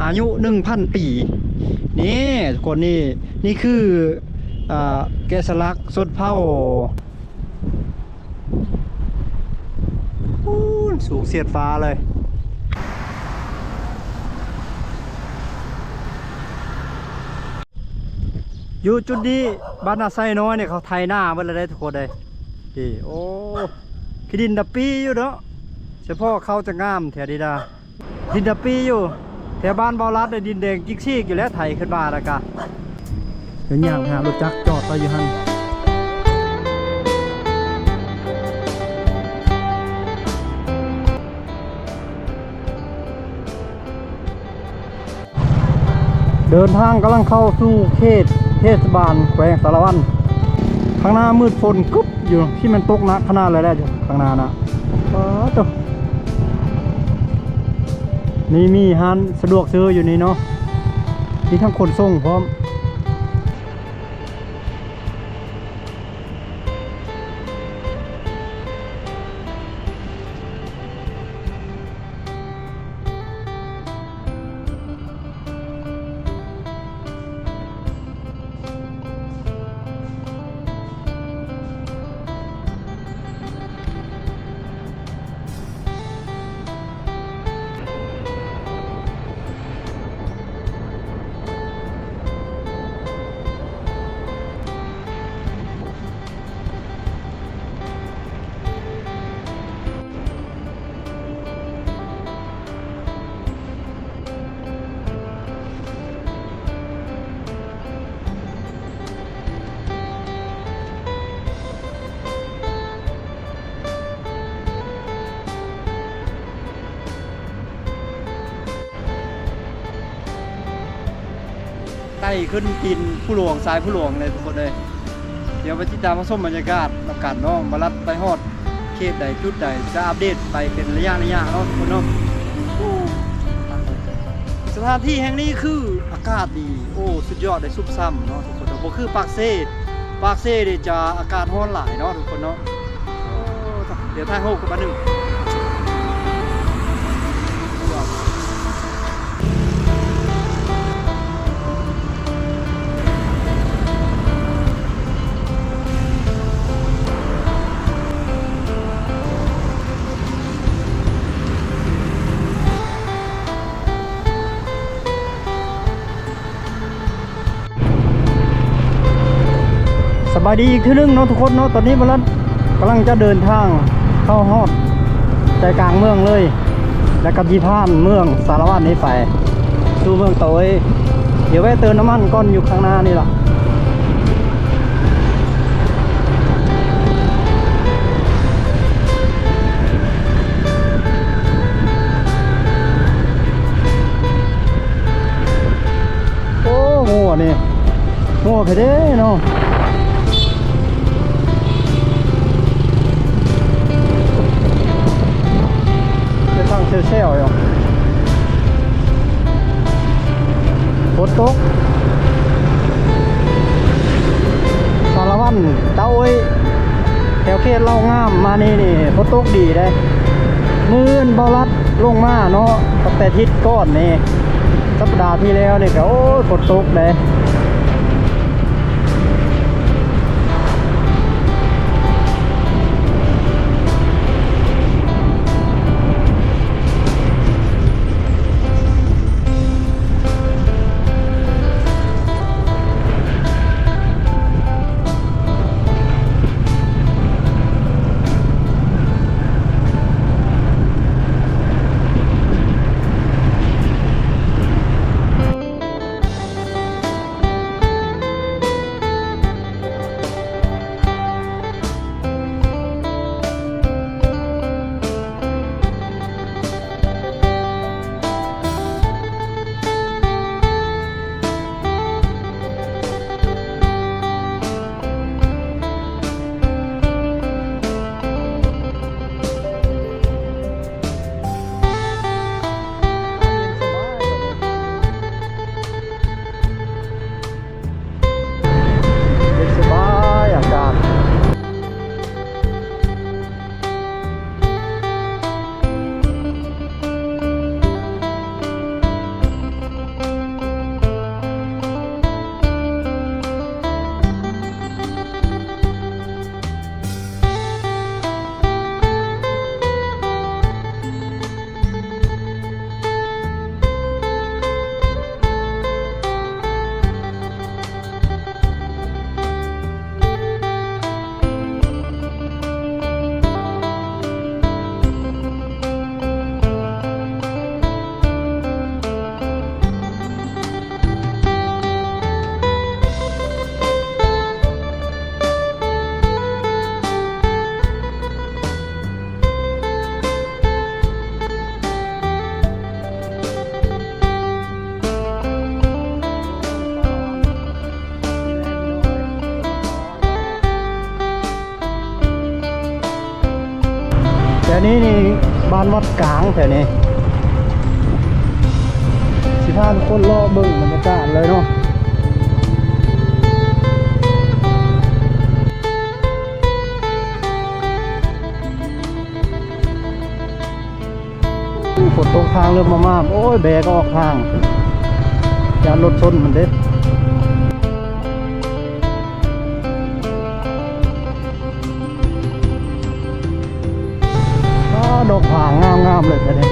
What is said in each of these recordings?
ອາຍຸໜຶ່ງພັນປີ. ນີ້ທຸກຄົນ ນີ້ ນີ້ຄື ອ່າ ແກະສະຫຼັກຊົນເຜົ່າ ໂອ້ ສູງສຽດຟ້າເລີຍ. ຢູ່ຈຸດນີ້ ບ້ານນາໄຊນ້ອຍນີ້ ເຂົາໄຖນາເບິດແລ້ວເດ້ທຸກຄົນເດ້. ນີ້ ໂອ້ ຂີ້ດິນດຳປີຢູ່ເນາະ, ສະເພາະເຂົ້າຈະງາມແທ້ດີດາ. ດິນດຳປີຢູ່ ແຖວບ້ານເບົາລັດນີ້ ດິນແດງຈິກຊີກຢູ່ແລ້ວ ໄຖຂຶ້ນມາແລ້ວກະ ເດີນຍ່າງໄປຫາລົດຈັກຈອດໄວ້ຢູ່ຫັ້ນ. ເດີນທາງກຳລັງເຂົ້າສູ່ເຂດເທດສະບານແຂວງສາລະວັນ. ຂ້າງໜ້າມືດຝົນກຶບຢູ່, ທີ່ມັນຕົກໜັກຂະໜາດແລ້ວແຫຼະ ຢູ່ຂ້າງໜ້ານະ. ປາດໂທ້ ນີ້ມີຮ້ານສະດວກຊື້ຢູ່ນີ້ເນາະ, ມີທັງຂົນສົ່ງພ້ອມ. ໄຕ່ຂຶ້ນຕີນພູຫຼວງ ຊາຍພູຫຼວງເລີຍທຸກຄົນເອີຍ. ດຽວໄປຕິດຕາມຮັບຊົມບັນຍາກາດນຳກັນເນາະ ວ່າລັດໄປຮອດເຂດໃດຈຸດໃດ ຈະອັບເດດໄປເປັນໄລຍະໆເນາະທຸກຄົນເນາະ. ສະຖານທີ່ແຫ່ງນີ້ຄືອາກາດດີ ໂອ້ ສຸດຍອດເລີຍ ຊຸ່ມຊ່ຳເນາະທຸກຄົນເນາະ. ບໍ່ຄືປາກເຊ, ປາກເຊນີ້ຈະອາກາດຮ້ອນຫຼາຍເນາະທຸກຄົນເນາະ. ໂອ້ ດຽວຖ່າຍຮູບກັນບາດໜຶ່ງ. ສະບາຍດີອີກເທື່ອໜຶ່ງເນາະທຸກຄົນເນາະ. ຕອນນີ້ບ່າວລັດກຳລັງຈະເດີນທາງເຂົ້າຮອດໃຈກາງເມືອງເລີຍ ແລ້ວກໍຊິຜ່ານເມືອງສາລະວັນນີ້ໄປສູ່ເມືອງຕາໂອ້ຍ. ດຽວແວະເຕີມນ້ຳມັນກ່ອນ ຢູ່ຂ້າງໜ້ານີ້ລະ. ໂອ້ ງົວນີ້ ງົວແທ້ເດ້ເນາະ. ເປັນທາງແຊວໆຢູ່. ຝົນຕົກ ສາລະວັນ ຕາໂອ້ຍ ແຖວເຂດເລົ່າງາມມານີ້ນີ້ ຝົນຕົກດີເດ້. ມື້ອື່ນບ່າວລັດລົງມາເນາະ ຕັ້ງແຕ່ທິດກ່ອນນີ້ ສັບປະດາທີ່ແລ້ວນີ້ກໍ ໂອ້ຍ ຝົນຕົກເດ້. ນີ້ ນີ້ບ້ານວັດກາງແຖວນີ້ ຊິພາທຸກຄົນເລາະເບິ່ງບັນຍາກາດເລີຍເນາະ. ຝົນຕົກທາງເລີ່ມມາມາ ໂອ້ຍ ແບກອອກທາງ ຢ້ານລົດຊົນມັນເດ້. ອ້າ ດອກຜາງງາມໆເລີຍແທ້ເດ້.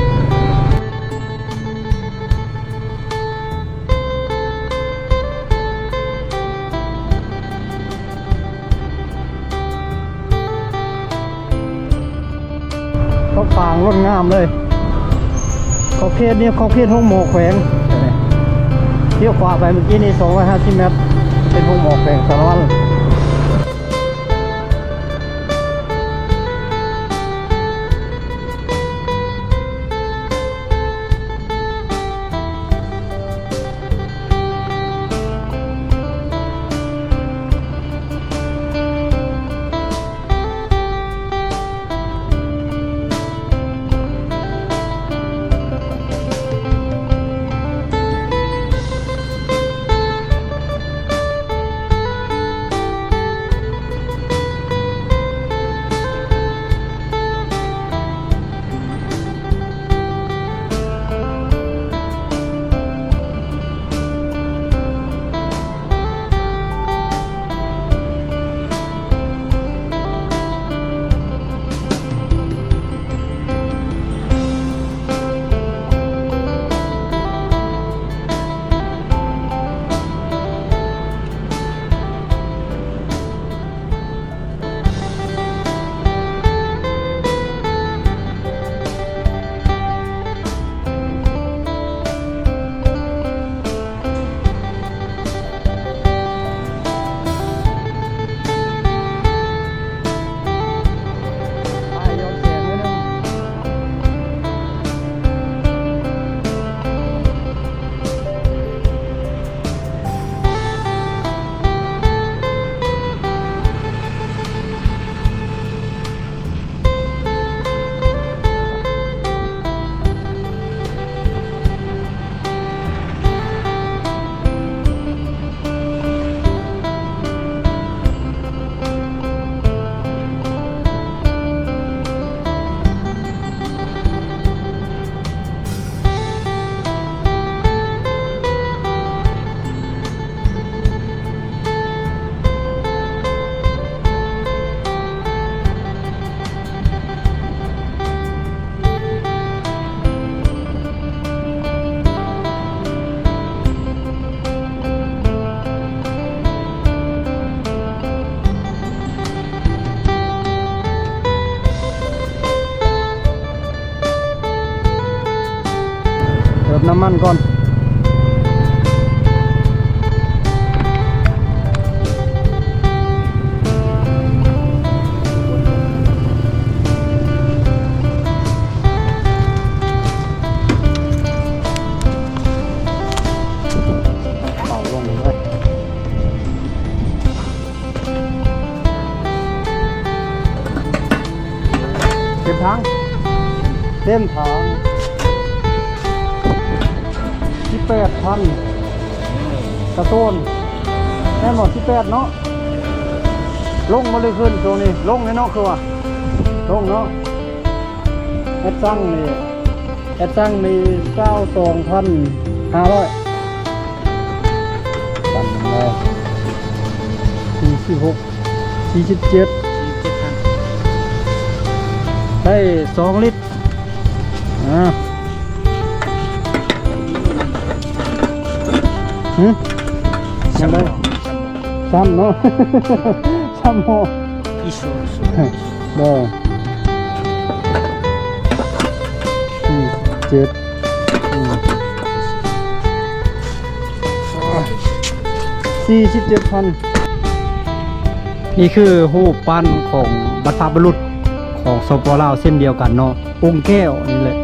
ເຂົ້າປາງລົ້ນງາມເລີຍ. ຂອບເຂດນີ້ ຂອບເຂດໂຮງໝໍແຂວງ. ລ້ຽວຂວາໄປເມື່ອກີ້ນີ້ ສອງຮ້ອຍຫ້າສິບແມັດ ເປັນໂຮງໝໍແຂວງສາລະວັນ. ເຕີມນ້ຳມັນກ່ອນ. ເປົ່າລົງເລີຍ. ເຕັມຖັງ ເຕັມຖັງ ສິບແປດພັນກາໂຕນ ແມ່ນບໍ່? ສິບແປດເນາະ. ລົງບໍ່ ຫຼືຂຶ້ນ? ຊ່ວງນີ້ລົງແນ່ເນາະ ຄືວ່າລົງເນາະ. ແອັດຊັງນີ້ ແອັດຊັງນີ້ ຊາວສອງພັນຫ້າຮ້ອຍ ຕັນໜຶ່ງຮ້ອຍສີ່ສິບຫົກ ສີ່ສິບເຈັດ ໄດ້ສອງລິດ. ອ່າ ຫຶ ຍັງໄດ້ຊ້ຳເນາະ ຊ້ຳໝໍ້. ໂດຍ ສີ່ສິບເຈັດ ອືມ ສີ່ສິບເຈັດພັນ. ນີ້ຄືຮູບປັ້ນຂອງບັນພະບຸລຸດຂອງ ສປປ ລາວ ເຊັ່ນດຽວກັນເນາະ ອົງແກ້ວນີ້ແຫຼະ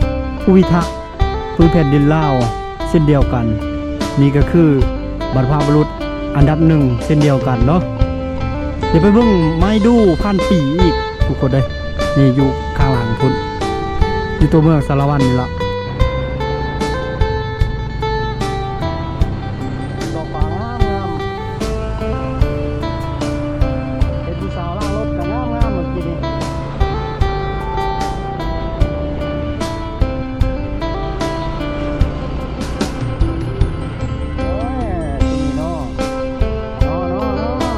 ຜູ້ພິທັກ ພື້ນແຜ່ນດິນລາວເຊັ່ນດຽວກັນ. ນີ້ກໍຄືບັນພະບຸລຸດອັນດັບໜຶ່ງເຊັ່ນດຽວກັນເນາະ. ດຽວໄປເບິ່ງໄມ້ດູ່ພັນປີອີກທຸກຄົນເດີ. ນີ້ຢູ່ຂ້າງຫຼັງພຸ້ນ ຢູ່ຕົວເມືອງສາລະວັນນີ້ລະ. ດອກບາງງາມໆ ເຫັນຜູ້ສາວລ້າງລົດກໍງາມໆ ເມື່ອກີ້ນີ້. ໂອ້ຍ ທີ່ນີ້ເນາະ ເນາະ ເນາະ ເນາະ.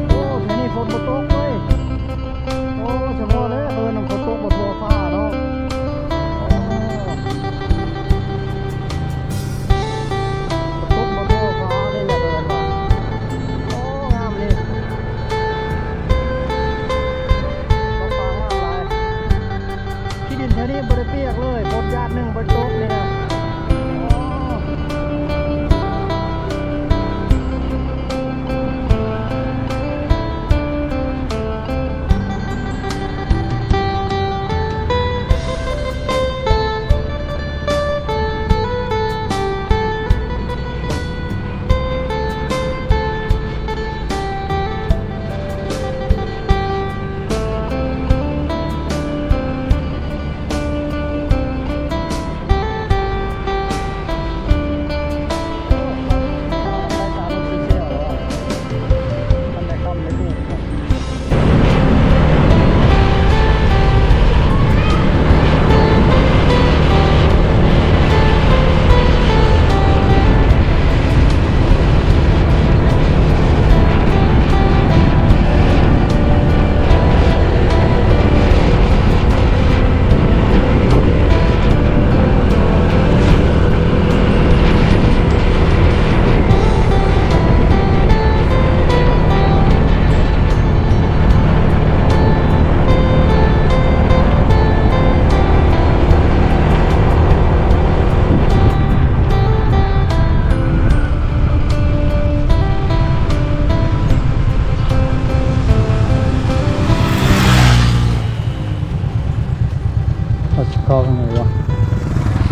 ໂອ້ ມື້ນີ້ຝົນບໍ່ຕົກເວີຍ. ໂອ້ ສະເພາະແລ້ວເອີ້ນຝົນຕົກບໍ່ທົ່ວຟ້າເນາະ. ຕົກບໍ່ທົ່ວຟ້າເລີຍແຫຼະເພິ່ນວ່າ. ໂອ້ ງາມເລີຍ ປາງາມຫຼາຍ. ທີ່ດິນແຖວນີ້ບໍ່ໄດ້ປຽກເລີຍ ຝົນຢາດໜຶ່ງບໍ່ຕົກນີ້ນະ. ໂອ້. ເຮົາຊິເຂົ້າທາງໃດວະ?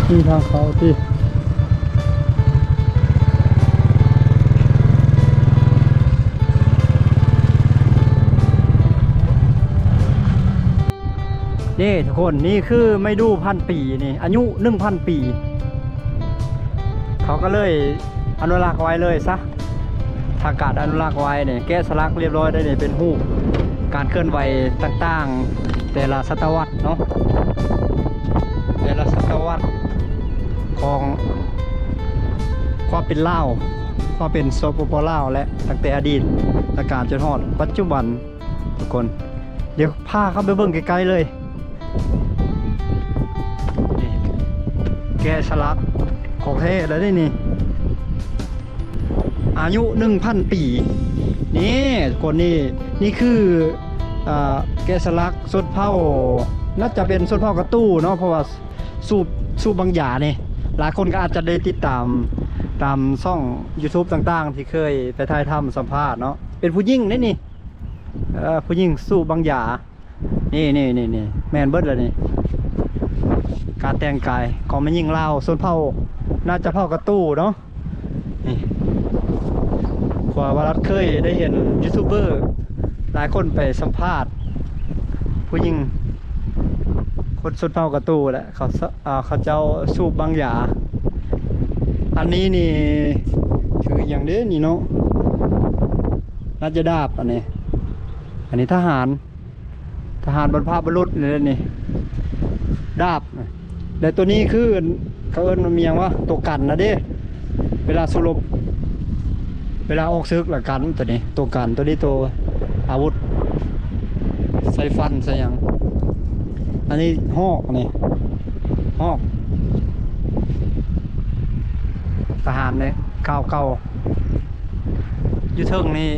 ມີທາງເຂົ້າຕິ? ນີ້ທຸກຄົນ ນີ້ຄືໄມ້ດູ່ພັນປີນີ້ ອາຍຸໜຶ່ງພັນປີ ເຂົາກໍເລີຍອະນຸລັກໄວ້ເລີຍຊະ ທາງການອະນຸລັກໄວ້ນີ້ ແກະສະຫຼັກລຽບຮ້ອຍໄດ້ນີ້ ເປັນຮູບການເຄື່ອນໄຫວຕ່າງໆ ແຕ່ລະສະຕະວັດເນາະ ແຕ່ລະສະຕະວັດຂອງຄວາມເປັນລາວ ຄວາມເປັນ ສປປ ລາວ ແລະ ຕັ້ງແຕ່ອະດີດຕະການຈົນຮອດປັດຈຸບັນ. ທຸກຄົນ ດຽວພາເຂົ້າໄປເບິ່ງໃກ້ໆເລີຍ ນີ້ ແກະສະຫຼັກຂອງແທ້ແລ້ວເດ້ນີ້ ອາຍຸໜຶ່ງພັນປີ ນີ້ທຸກຄົນ ນີ້ ນີ້ຄື ອ່າ ແກະສະຫຼັກຊົນເຜົ່າ ໜ້າຈະເປັນຊົນເຜົ່າກະຕູເນາະ ເພາະວ່າ ສູບ ສູບບາງຢານີ້ ຫຼາຍຄົນກໍອາດຈະໄດ້ຕິດຕາມ ຕາມຊ່ອງຢູທູບຕ່າງໆ ທີ່ເຄີຍໄປຖ່າຍທຳສຳພາດເນາະ ເປັນຜູ້ຍິງເດ້ນີ້ ເອີ ຜູ້ຍິງສູບບາງຢາ ນີ້ໆໆໆ ແມ່ນເບິດແລ້ວນີ້ ການແຕ່ງກາຍຂອງແມ່ຍິງລາວ ຊົນເຜົ່າ ໜ້າຈະເຜົ່າກະຕູເນາະ. ນີ້ ເພາະວ່າລັດເຄີຍໄດ້ເຫັນຢູທູບເບີຫຼາຍຄົນໄປສຳພາດຜູ້ຍິງຄົນຊົນເຜົ່າກະຕູແຫຼະ ເຂົາ ເຂົາເຈົ້າສູບບາງຢາ ອັນນີ້ນີ້ ຄືຫຍັງເດ້ນີ້ເນາະ ໜ້າຈະດາບ ອັນນີ້ ອັນນີ້ທະຫານ ທະຫານບັນພະບຸລຸດນີ້ ນີ້ ດາບ ແລະ ໂຕນີ້ຄື ເຂົາເອີ້ນວ່າມີຫຍັງວະ ໂຕກັນນະເດ້ ເວລາສູ້ລົບ ເວລາອອກເສິກລະກັນ ໂຕນີ້ໂຕກັນ ໂຕນີ້ໂຕອາວຸດ ໃສ່ຟັນໃສ່ຫຍັງ ອັນນີ້ຮອກ ນີ້ຮອກ ທະຫານເດ້ ຂ່າວເກົ່າ. ຢູ່ເທິງນີ້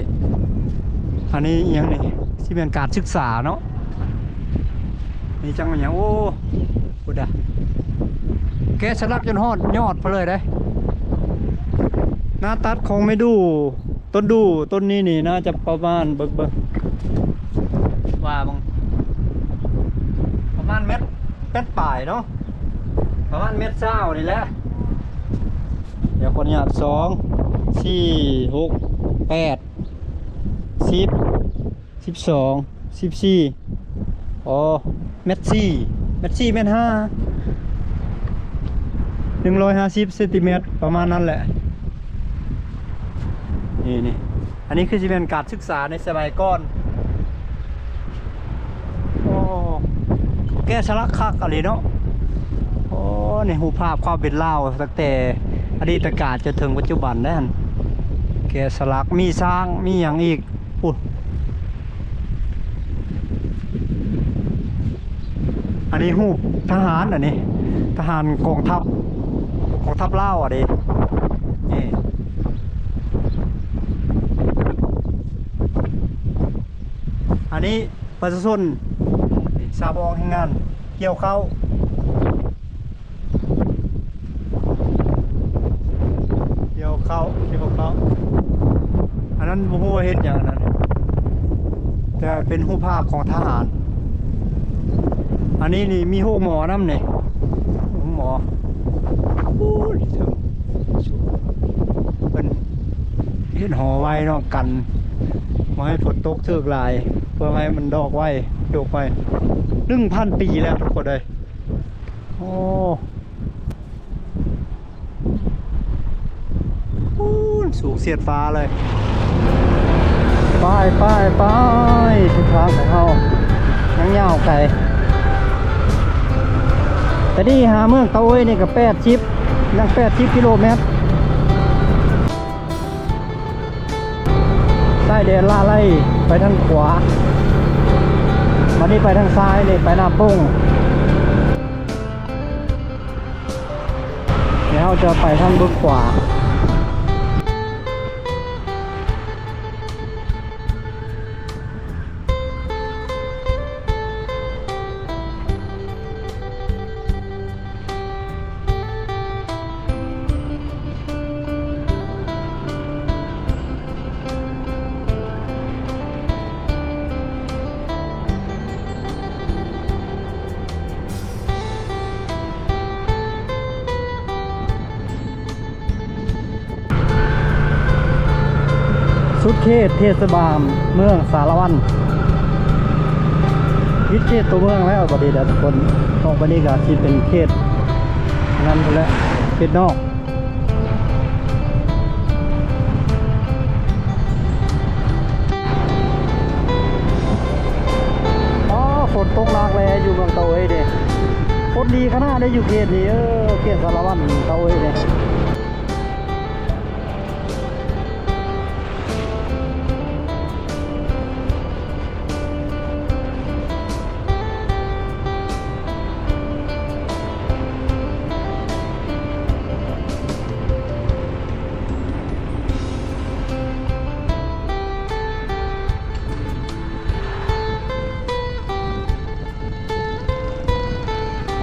ອັນນີ້ອີ່ຫຍັງນີ້? ຊິແມ່ນການສຶກສາເນາະ. ນີ້ຈັກແມ່ນຫຍັງ? ໂອ້ ພຸ້ນດາ ແກະສະຫຼັກຈົນຮອດຍອດພຸ້ນເລີຍເດ້. ໜ້າຕັດຂອງແມ່ດູ ຕົ້ນດູ ຕົ້ນນີ້ນີ້ໜ້າຈະປະມານ ເບິ່ງ ເບິ່ງ ວ່າເບິ່ງ ປະມານແມັດ ແມັດປາຍເນາະ ປະມານແມັດຊາວນີ້ແຫຼະ. ດຽວຂໍອະນຸຍາດ ສອງ ສີ່ ຫົກ ແປດ ສິບ ສິບສອງ ສິບສີ່ ອໍ ແມັດສີ່ ແມັດສີ່ ແມັດຫ້າ ໜຶ່ງຮ້ອຍຫ້າສິບເຊັນຕີແມັດ ປະມານນັ້ນແຫຼະ. ນີ້ ນີ້ ອັນນີ້ຄືຊິແມ່ນການສຶກສາໃນສະໄໝກ່ອນ. ໂອ້ ແກະສະຫຼັກຄັກອີ່ຫຼີເນາະ. ໂອ້ ໃນຮູບພາບຄວາມເປັນລາວ ຕັ້ງແຕ່ອະດີດຕະການຈົນເຖິງປັດຈຸບັນເດ້ຫັ້ນ ແກະສະຫຼັກ ມີຊ້າງ ມີຫຍັງອີກ. ພຸ້ນ ອັນນີ້ຮູບທະຫານ ອັນນີ້ທະຫານກອງທັບ ກອງທັບລາວ ອັນນີ້ ນີ້ ອັນນີ້ປະຊາຊົນ ຊາວບ້ານ ແຮງງານ ກ່ຽວເຂົ້າ ກ່ຽວເຂົ້າ ກ່ຽວເຂົ້າ. ອັນນັ້ນບໍ່ຮູ້ວ່າເຮັດຫຍັງ ອັນນັ້ນ ແຕ່ເປັນຮູບພາບຂອງທະຫານ. ອັນນີ້ນີ້ມີໂຮງໝໍນຳນີ້ ໂຮງໝໍ. ໂອ້ຍ ເພິ່ນເຮັດຫໍໄວ້ເນາະ ກັນບໍ່ໃຫ້ຝົນຕົກຖືກຫຼາຍ ເພື່ອໃຫ້ມັນດອກໄວ ດົກໄວ. ໜຶ່ງພັນປີແລ້ວທຸກຄົນເອີຍ. ໂອ້ ພຸ້ນ ສູງສຽດຟ້າເລີຍ. ໄປ ໄປ ໄປ ເສັ້ນທາງຂອງເຮົາຍັງຍາວໄກ. ແຕ່ນີ້ຫາເມືອງຕາໂອ້ຍນີ້ກໍແປດສິບ ຍັງແປດສິບກິໂລແມັດ. ຊາຍແດນລາໄລໄປທາງຂວາ ບັດນີ້ໄປທາງຊ້າຍນີ້ ໄປນາປົງ. ແລ້ວເຮົາຈະໄປທາງເບື້ອງຂວາ. ສຸດເຂດເທດສະບານເມືອງສາລະວັນ ຜິດເຂດຕົວເມືອງແລ້ວ ບັດນີ້ແຫຼະທຸກຄົນ. ອອກໄປນີ້ກໍຊິເປັນເຂດນັ້ນພຸ້ນແຫຼະ ເຂດນອກ. ອໍ ຝົນຕົກໜັກແລະ ຢູ່ເມືອງຕາໂອ້ຍເດ້. ຝົນດີຂະໜາດໃດຢູ່ເຂດນີ້ ເອີ ເຂດສາລະວັນຕາໂອ້ຍເດ້.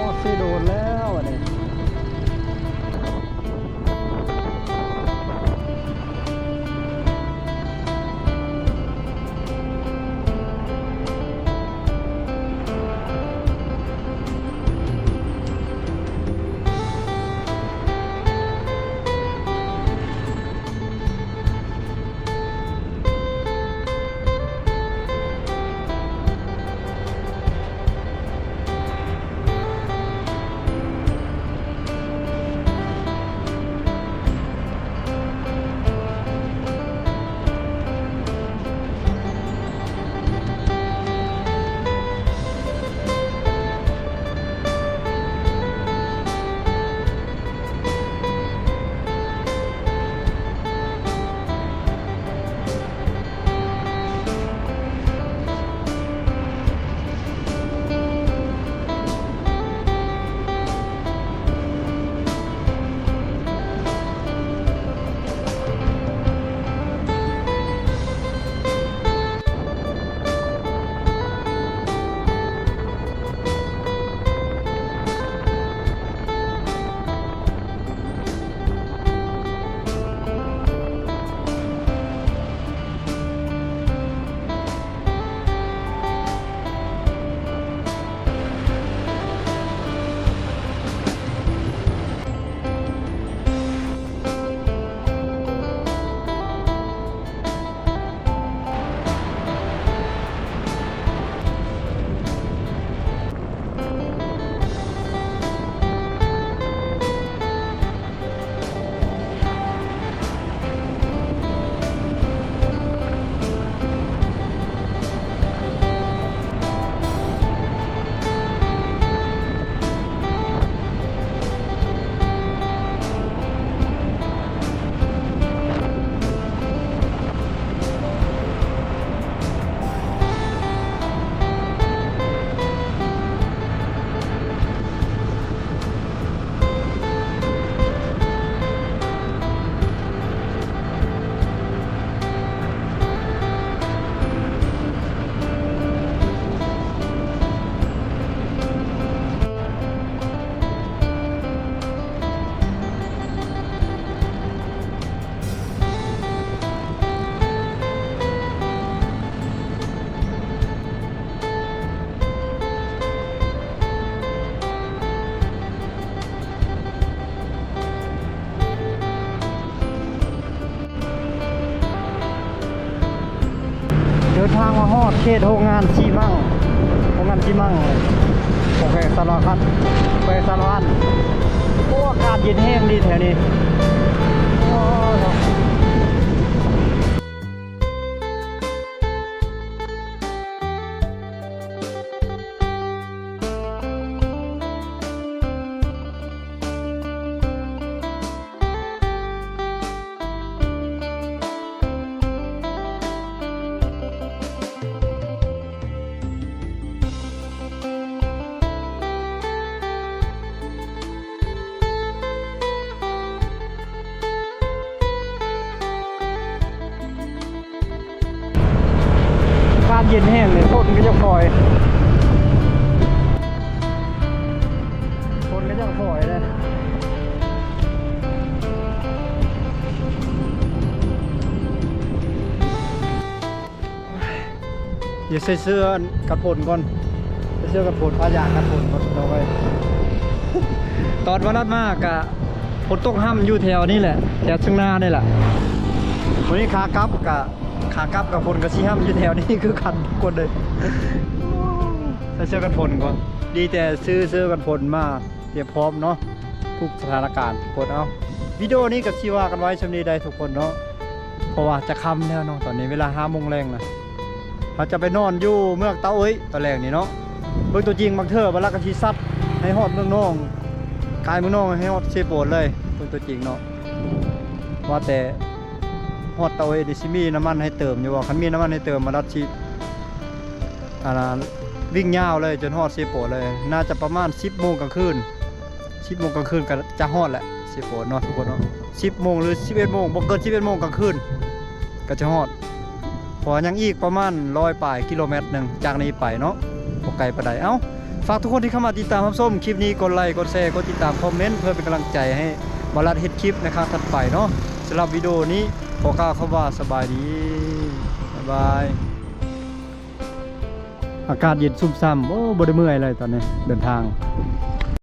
ຮອດເຊໂດນແລ້ວອັນນີ້. ຮອດເຂດໂຮງງານຊີມັງ ໂຮງງານຊີມັງ ຂອງແຂວງສາລະວັນ ແຂວງສາລະວັນ. ໂອ້ ອາກາດເຢັນແຮງດີແຖວນີ້. ອາກາດເຢັນແຮງເລີຍ ຝົນກໍຢາກຝອຍ ຝົນກໍຢາກຝອຍເລີຍ. ດຽວໃສ່ເສື້ອກັນຝົນກ່ອນ ໃສ່ເສື້ອກັນຝົນ ຜ້າຢາງກັນຝົນກ່ອນ ພີ່ນ້ອງເອີຍ. ຕອນວ່ານັດມາກະຝົນຕົກຮ່ຳຢູ່ແຖວນີ້ແຫຼະ ແຖວເທິງນານີ້ແຫຼະ. ມື້ນີ້ຂາກັບກະ ຂາກັບກະຝົນກະຊິຮ່ຳຢູ່ແຖວນີ້ຄືກັນທຸກຄົນເລີຍ. ໃສ່ເສື້ອກັນຝົນກ່ອນ ດີແຕ່ຊື້ເສື້ອກັນຝົນມາ ຕຽມພ້ອມເນາະ ທຸກສະຖານະການທຸກຄົນ. ເອົາ ວິດີໂອນີ້ກໍຊິວ່າກັນໄວ້ຊ່ຳນີ້ໄດ໋ທຸກຄົນເນາະ ເພາະວ່າຈະຄ່ຳແລ້ວເນາະ ຕອນນີ້ເວລາຫ້າໂມງແລງລະ. ເຮົາຈະໄປນອນຢູ່ເມືອງເຕົາໂອ້ຍຕອນແລງນີ້ເນາະ. ເບິ່ງຕົວຈິງ ບາງເທື່ອບາລັດກໍຊິຊັດໃຫ້ຮອດເມືອງນອງ ກາຍເມືອງນອງໃຫ້ຮອດເຊໂປນເລີຍ. ເບິ່ງຕົວຈິງເນາະ ວ່າແຕ່ຮອດເຕົາໂອ້ຍນີ້ຊິມີນ້ຳມັນໃຫ້ເຕີມຢູ່ບໍ່? ຄັນມີນ້ຳມັນໃຫ້ເຕີມ ບາລັດຊິ ອັນນັ້ນ ວິ່ງຍາວເລີຍຈົນຮອດເຊໂປນເລີຍ. ໜ້າຈະປະມານສິບໂມງກາງຄືນ ສິບໂມງກາງຄືນກໍຈະຮອດແຫຼະເຊໂປນເນາະທຸກຄົນເນາະ. ສິບໂມງ ຫຼື ສິບເອັດໂມງ ບໍ່ເກີນສິບເອັດໂມງກາງຄືນກໍຈະຮອດ ເພາະວ່າຍັງອີກປະມານຮ້ອຍປາຍກິໂລແມັດໜຶ່ງຈາກນີ້ໄປເນາະ ບໍ່ໄກປານໃດ. ເອົ້າ ຝາກທຸກຄົນທີ່ເຂົ້າມາຕິດຕາມຮັບຊົມຄລິບນີ້ ກົດໄລ ກົດແຊ ກົດຕິດຕາມ ຄອມເມັນ ເພື່ອເປັນກຳລັງໃຈໃຫ້ບາລັດເຮັດຄລິບໃນຄັ້ງຖັດໄປເນາະ. ສຳລັບວິດີໂອນີ້ຂໍກ່າວຄຳວ່າສະບາຍດີ ບາຍບາຍ. ອາກາດເຢັນຊຸ່ມຊ່ຳ ໂອ້ ບໍ່ໄດ້ເມື່ອຍເລີຍຕອນນີ້ເດີນທາງ.